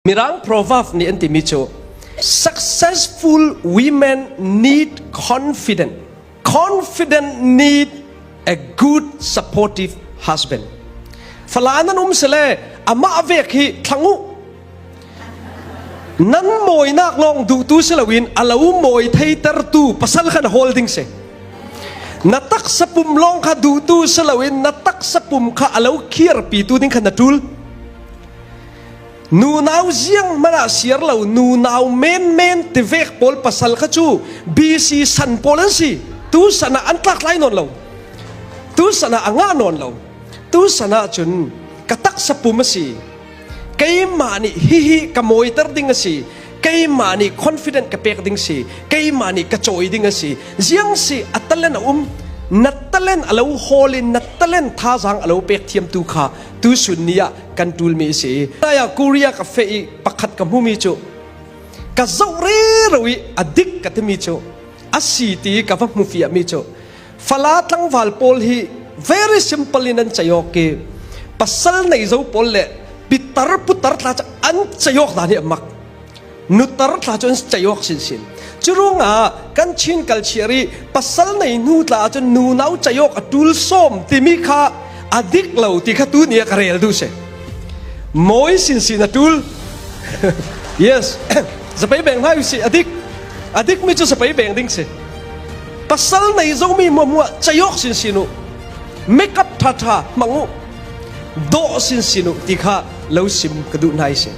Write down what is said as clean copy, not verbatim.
Mirang proverb nih an timi cu successful women need confident. Confident need a good supportive husband. Fala nan um sile amah vek hi thlangu nan mawinak lawng duhtu si loin a lo mawi theitertu pasal khan holding si. Na taksa pum lawng kha duhtu si loin na taksa pum kha a lo khiarpitu ding kha na ṭul. Nunau ziang hmanh ah siar lo nunau menmen tivek pawl pasal kha cu BC san pawl an si. Tu san ah an tlak lai nawn lo. Tu san ah a ngah nawn lo. Tu san ah cun ka taksa pum a si. Keimah nih hihi ka mawiter ding a si. Keimah nih confident ka pek ding si. Keimah nih ka cawi ding a si. Ziang si a talent a um. Na talent a lo hawl in na talent thazaang a lo pek thiamtu kha tusun ni ah kan ṭulmi a si. Nai ah Korea ka feh i pakhat ka hmumi cu ka zoh rero i a dik ka timi cu a si ti ka va hmu fiahmi cu Fala tlangval pawl hi very simple in an ceiawk i pasal nei zo pawl le pitar putar tla cu an ceiawk dan hi a mak. Nutar tla cu an ceiawk sinsin. Curuangah kan Chin kalchiar i pasal nei hnu tla ahcun nunau ceiawk a ṭul sawm timi kha a dik lo ti kha tu ni ah ka rel duh si. Mawi sinsin a ṭul. Yes. Zapei beng hna usih a dik. A dik mi cu zapei beng ding si. Pasal nei zomi muahmuah ceiawk sinsin u. Makeup ṭhaṭha hmang u. Dawh sinsin u ti kha lo sim ka duh hna i si.